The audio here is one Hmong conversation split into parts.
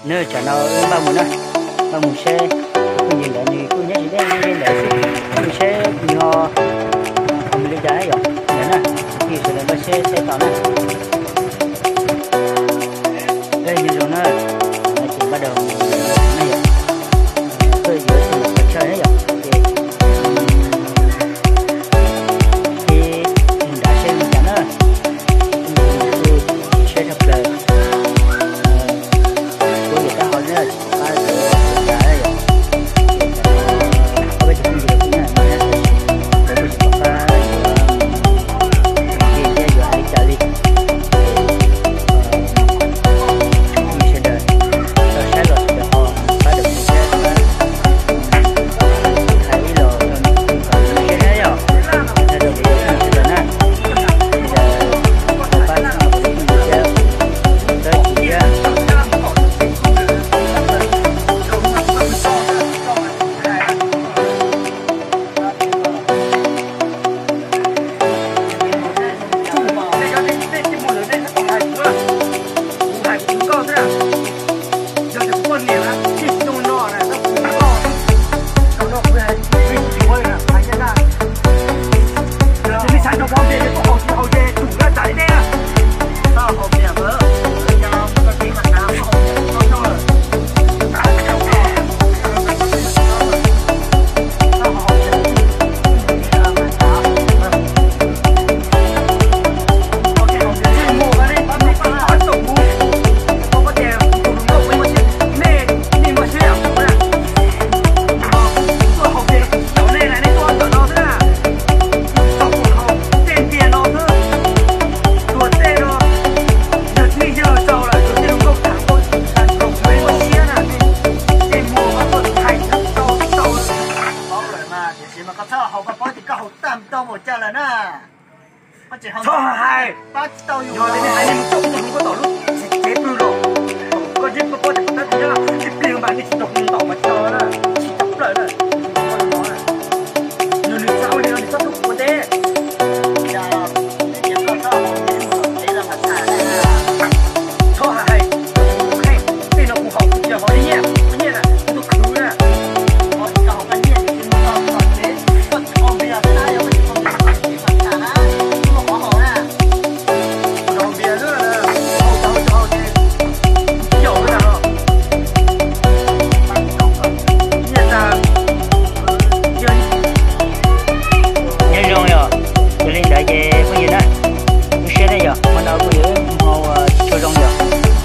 Nws tsam no wb npaj mus na, npaj mus seb, kuj nyob ntawd nws kuj nyob tsis deb, nyob ntawd xwb, mus seb nws ho mus li cas yom, ntawd na, kuj yog sawv daws npaj seb saib tau na. Nyob zoo na, no ces npaj dawm na yom, tuaj yuav tus pov tseg na yom, ces ib nrad seb li cas na, kuj tsis siab tshaj plaws, kuv yuav tab hau na, tsis pom qab yuav ua cas yom, ces ob peb tug phooj ywg los kuj nyob hauv no thiab tab sis lawv kuj tsis pom qab yuav ua ncig thiab yuav hais li cas li. Ces sawv daws tau saib los sawv daws ho pab dawm kuv thiab, hais ib los rau nws kom nws saib thiab yom, hais rau kuv yog phooj ywg sawv daws na, sawv daws ho pab txhawb nqa kuv tus phooj ywg thiab, tab sis thiab Txhob hais, yog li nej hais nej mus coj kuv tus hluas nkauj tom lub tsev pw los, koj yeej paub tias kuv tab tus nyob ib pliag mas nej tsis tau kuv ntaus mas tsis tau na, tsis tau plaws na. Yog nws txawj ua li no nws txhob tuaj kuv ua teb. Txhob hais, tej no kuv haus kuv tsis haus nyiaj, kuv nyiaj na kuv tuaj khwv na. Nyob zoo yom, yog li ntawd ces phooj ywg na, lub siab ne yom, hmo no kuj yog ib hmo uas tsis tshua zoo yom,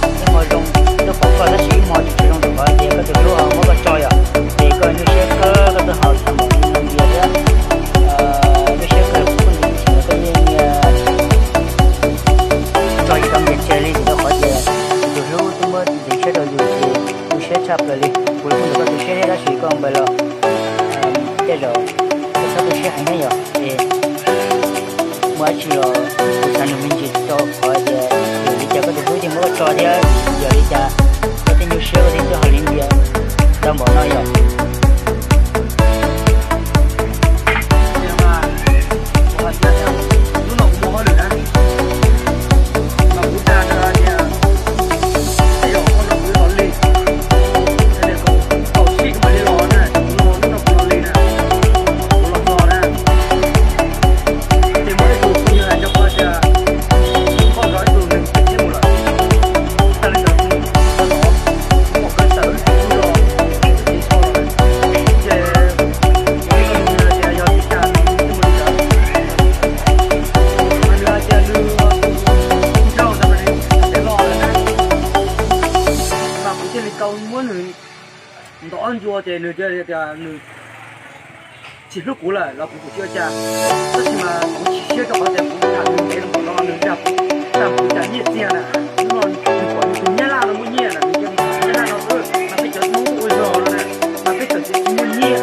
ib hmo zoo tuaj pom koj tab sis ib hmo tsis tshua zoo rau qhov tias koj tus hlub muab koj tso yom, ces koj nyuaj siab kawg, koj tuaj haus tag npaum li no ntias thiab, nyuaj siab kawg, koj yeej tso yus tau ntias tseg li vim rau qhov tias yus tus hlub twb muab ntxiv siab rau yus ces tu siab tshaj plaws li. Kuv los kuj nrog koj tu siab thiab tab sis koj npawg los tej zaum koj txhob tu siab heev thiab yom, es muaj dab tsi los kuv xav nug me ntsis rau qhov tias yog li cas koj tus hlub thiaj muab koj tso thiab yog li cas koj thiaj nyuaj siab koj thiaj tuaj haus li ntias tau npaum no yom. Mas kuv thiaj li tau muab nws ntov ncua ces nws thiaj tias nws tsis hlub kuv lawm los kuv tsis ua cas. Tab sis mas kuv chim siab rau qhov tias kuv tham nws ntev los no nws dag kuv, dag kuv cas nyiaj txiag na. Hnub no nws pom nws tus nyab laj no muaj nyiaj na nws cia li tham nyab laj no xwb mas peb cov hlub ua zog no na, mas peb txawm tias tsis muaj nyiaj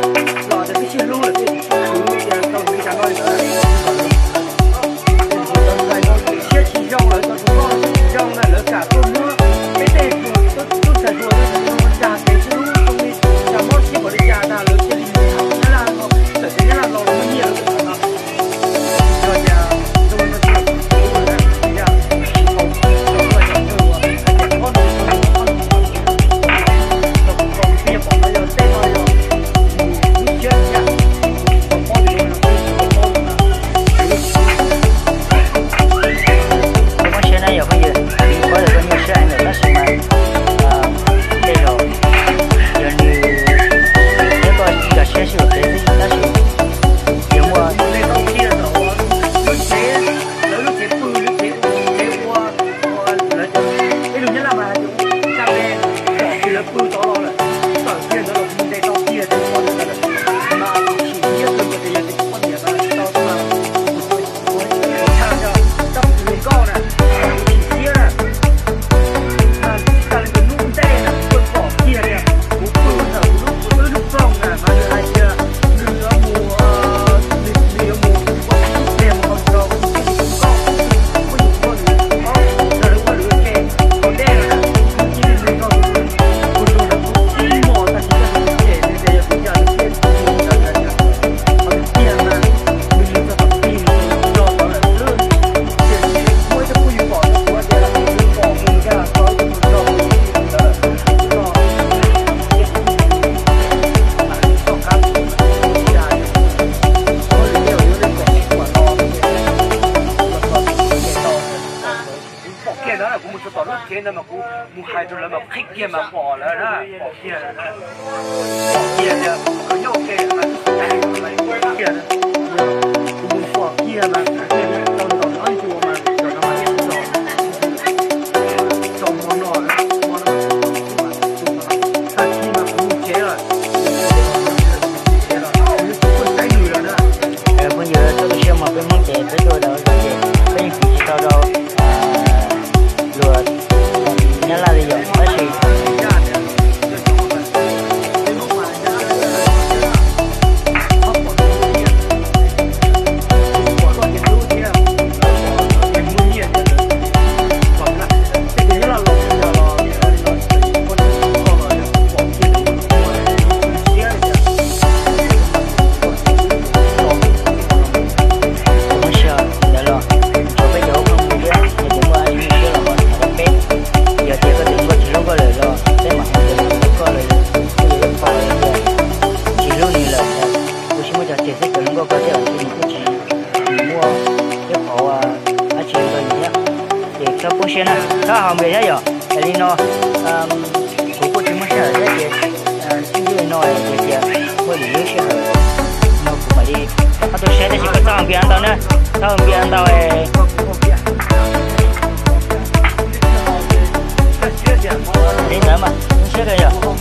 los tias peb sib hlub lawm peb tsis khwv tias tau nws li cas no li ntawd. Siab tsis zoo lawv txog tus koj siab tsis zoo na lawv kam tuaj muab peb tej tub ntxhais hluas dag kev sib hlub zoo li cas mob siab npaum li cas tas lawv cia li mus tham nyab laj no, txawm tias nyab laj los muaj nyiaj lawv txawm tham no. Yog tias zoo li no ces kuv ua na, yog tsis haus, tsis haus Mus hais rau lawv mas qhib kiag mas pom lawm na, pom kiag lawm na. Pom kiag tias cov yauj ke mas ib txhais mus pom kiag mas tau ntaus ob ncua mas cov no mas tau tso hmo no, hmo no mas tag kis mas kuv mus tsev lawm. Phooj ywg, txoj kev siab mos peb Hmoob ces peb tuaj rau zos ces peb yeej tiv tsis tau rau luag Nyab Laj li yom, tab sis Ntawd los tsuav peb cov ua phooj ywg thiab, yog tias muaj dab tsi nyuaj siab los ho tham rau peb. Yog tias koj tus hluas nkauj tsis hlub koj lawm los peb mam hais tias nws tsis hlub koj lawm, kuj yog ib qho tias tsis hlub nws lawm. Kuv tsis muaj cov tseg xwb, cov hluas nkauj koj thiab los ntshe nws kuj tsis muaj ib qho dab tsi rau nws thiab. Ces txhob poob siab na, txhob haus npias thiab yom. Yog li no kuv kuj tsis muaj sij hawm thiab ces sib ntsib li no ces tias muaj lwm lub sij hawm no kuv mam li ho tuaj saib, tab sis koj txhob haus npias ntau na, txhob haus npias ntau. Li ntawd mas zoo siab kawg yom.